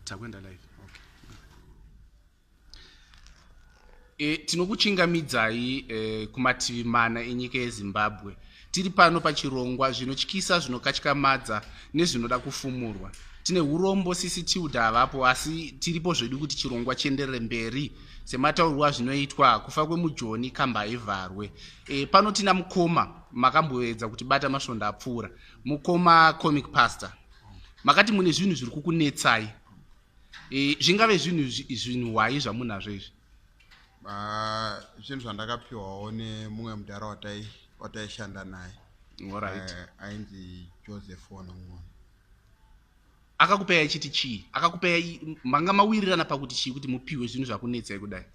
Takuenda live. Okay. Tinokuchingamidzai kumativi mana enyika yeZimbabwe. Tiri pano pachirongwa zvinotyisa, zvinokatyamadza nezvinoda kufumurwa. Tine urombo sisi Tilda havapo, asi tiripo zvedu kuti chirongwa chienderere mberi semataurwo azvinoitwa. Kufa kwemujoni kamba haivharwe. Pano tina mukoma makamboedza kutibata masvondo apfuura, mukoma Comic Pastor. Makati mune zvinhu zviri kukunetsai. Zvingave zvinhu hwai zvamunazvo izvi? Zvinhu zvandakapiwawo nemumwe mudhara wataishanda naye. Alright. Ainzi Joseph Onong'ono. Akakupei achiti chii? Akakupei, manga mawirirana pakuti chii kuti mupiwe zvinhu zvakunetsai kudai?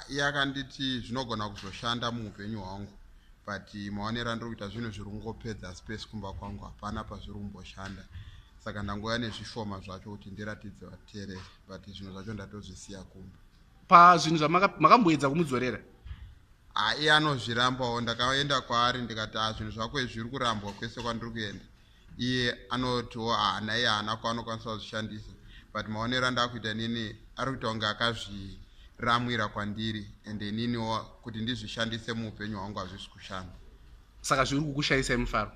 Iye akanditi zvinogona kuzoshanda muupenyu hwangu, but maonero andiri kuita zvinhu zviri kungopedza space kumba kwangu, hapana pazviri kumboshanda. Saka ndangouya nezvishoma zvacho kuti ndiratidze vateereri, but zvinhu zvacho ndatozvisiya kumba. Pazvinhu zvamakamboedza kumudzorera? Iye anozvirambawo. Ndakaenda kwaari ndikati, zvinhu zvako izvi zviri kurambwa kwese kwandiri kuenda. Iye anotiwo haana, iye haana kwaanokwanisa kuzvishandisa, but maonero andakuita inini ari kuita kunge akazviramwira kwandiri, and ininiwo kuti ndizvishandise muupenyu hwangu hazvisi kushanda. Saka zviri kukushayisai mufaro?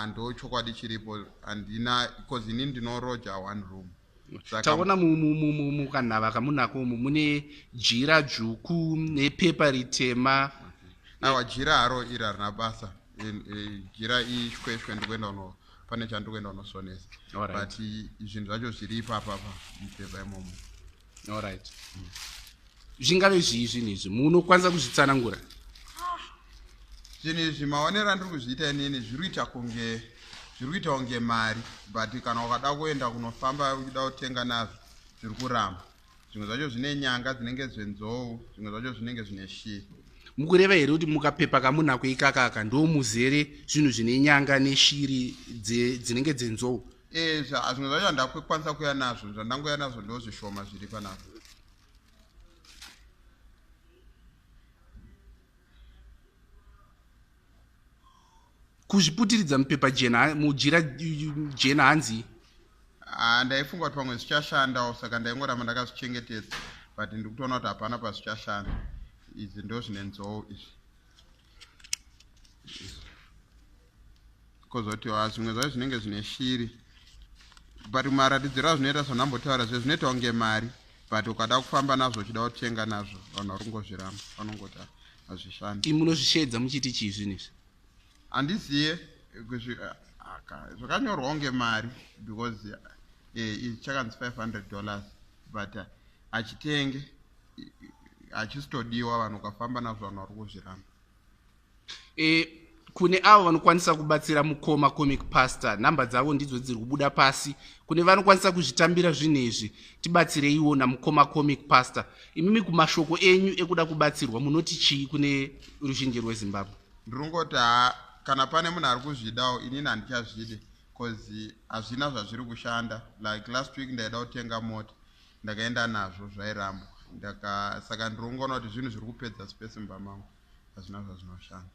Ndo chokwadi chiripo, handina, because inini ndinoroja one room. Taona mukanhava kamunako umu mune jira dzvuku nepepa ritema. Aiwa, jira haro iri harina basa. Jira ishweshwe, ndikuenda uno pane chandiri kuenda unosonesa, but zvinhu zvacho zviri ipapapa mupepa imomo. Alright. Zvingave zvii zvinhu izvi? Munokwanisa kuzvitsanangura? Zvinhu izvi, maonero andiri kuzviita inini, zviri kuita kunge zviri kuita kunge mari, but kana ukada kuenda kunofamba uchida kutenga nazvo, zviri kuramba. Zvimwe zvacho zvine nyanga dzinenge zvenzou, zvimwe zvacho zvinenge zvine shiri. Mukureva here kuti mukapepa kamunako ikakaka ndo muzere zvinhu zvine nyanga neshiri dzinenge dzenzou? Zvimwe zvacho handakukwanisa kuuya nazvo, zvandangouya nazvo ndo zvishoma zviri panapa. Kuzviputiridza mupepa jena, mujira jena, hanzi? Ndaifunga kuti pamwe zvichashandawo, saka ndaingoramba ndakazvichengetedza, but ndiri kutoona kuti hapana pazvichashanda. Idzi ndo zvine nzou izvi, kozoti zvimwe zvacho zvinenge zvine shiri, but maratidziro azvinoita, zvandambotaura zve, zvinoita kunge mari, but ukada kufamba nazvo uchida kutenga nazvo, vanhu vari kungozviramba, vanongoti hazvishandi. Munozvisheedza muchiti chii zvinhu izvi? Handiziye, zvakanyorwa kunge mari because chakanzi $500, but hachitenge, hachisitodiwa. Vanhu ukafamba nazvo, vanhu vari kuzviramba. Kune avo vanokwanisa kubatsira mukoma Comic Pastor, nhamba dzavo ndidzo dziri kubuda pasi. Kune vanokwanisa kuzvitambira zvinhu izvi, tibatsireiwo namukoma Comic Pastor. Imimi, kumashoko enyu ekuda kubatsirwa, munoti chii kune ruzhinji rweZimbabwe? Ndiri ha, kana pane munhu ari kuzvidawo, inini handichazvidi because hazvina zvazviri kushanda. Like last week ndaida kutenga mota, ndakaenda nazvo, zvairambwa. Saka ndiri kungoona kuti zvinhu zviri kupedza space mumba mangu, hazvina zvazvinoshanda.